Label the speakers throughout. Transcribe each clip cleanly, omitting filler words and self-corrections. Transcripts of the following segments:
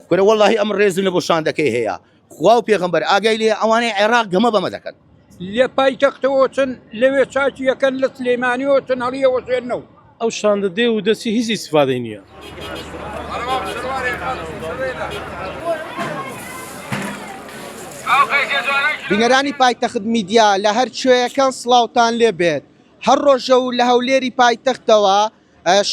Speaker 1: کورە وەڵاهی ئەم ڕێزم لە بۆ شاندەکەی هەیە خوا و پێغەمبەر ئاگای لێیە ئەوانەی عێراق گەمە بەمە دەکەن.
Speaker 2: لە پایتەختەوە چن لەوێ چاکی ئەکەن لە سلێمانیەوە چن هەڵیەوەشێننەو.
Speaker 3: ئەو شاندە دێ و دەچی هیچ ئیستیفادەی نییە.
Speaker 4: بینەرانی پایتەخت میدیا لە هەر کوێیەکەن سڵاوتان لێ بێت هەر ڕۆژە و لە هەولێری پایتەختەوە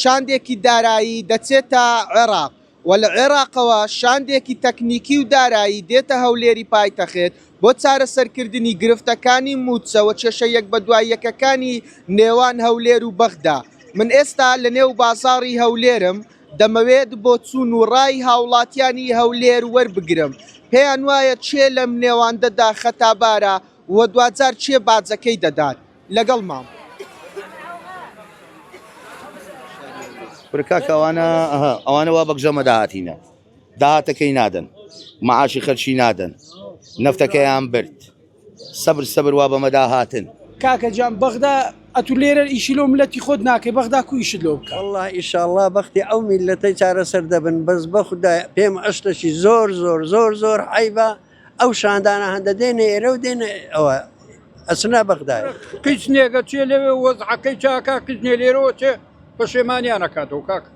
Speaker 4: شاندێکی دارایی دەچێتە عێراق و لە عێراقەوە شاندێکی تەکنیکی و دارایی دێتە هەولێری پایتەخت بۆ چارەسەرکردنی گرفتەکانی مووچە و کێشە یەک بەدوای یەکەکانی نێوان هەولێر و بەغدا. من ئێستا لە نێو بازاڕی هەولێرم، دەمەوێت بۆچوون و ڕای هاوڵاتیانی هەولێر وەربگرم، پێیان وایە کێ لەم نێواندەدا خەتابارە و دواجار کێ باجەکەی دەدات؟ لەگەڵمان بن.
Speaker 1: کورە کاکە ئەوانە ئەها ئەوانە وا بەگژەمە داهاتینە داهاتەکەی نادەن معاشی خەرچی نادەن نەفتەکەیان برد سەبر سەبر وا بەمە داهاتن.
Speaker 5: کاکە گیان بەغدا ئەتو لێرە ئیشی لۆ ملەتی خۆت ناکەی بەغدا کو ئیشت لۆ بکا.
Speaker 6: وەڵا ئیشاڵا بەختی ئەو میللەتەی چارەسەر دەبن بەس بەخودای پێم ئەشتەکی زۆر زۆر زۆر زۆر عەیبە ئەو شاندانە هەندە دێنە ئێرە و دێنە ئەوە ئەچنە بەغدای.
Speaker 2: قیچ نێگە چێ لەوێ وەزعەکەی چاکا قیچ نێ لێرەوە چێ پەشێمانیان ئەکاتەوە کاکە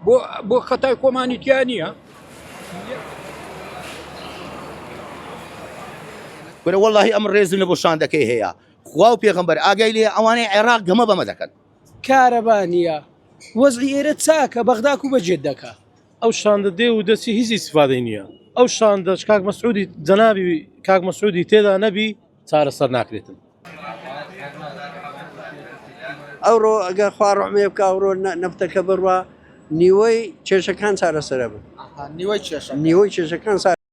Speaker 2: بۆ بۆ خەتای خۆمانی تیا نییە.
Speaker 1: کورە وەڵاهی ئەم ڕێزم لە بۆ شاندەکەی هەیە خوا و پێغەمبەر ئاگای لێیە ئەوانەی عێراق گەمە بەمە دەکەن.
Speaker 5: کارەبا نییە وەزعی ئێرە چاکە بەغدا کو بەجێت دەکا.
Speaker 3: ئەو شاندە دێ و دەچی هیچ ئیستیفادەی نییە ئەو شاندەش کاک مەسعودی جەنابی کاک مەسعودی تێدا نەبی چارەسەر ناکرێتن.
Speaker 6: ئەوڕۆ ئەگەر خوا ڕەحمێ بکا ئەوڕۆ نەفتەکە بڕوا نیوەی کێشەکان چارەسەرە بن
Speaker 4: نیوەی کێشە
Speaker 6: نیوەی کێشەکان چارە.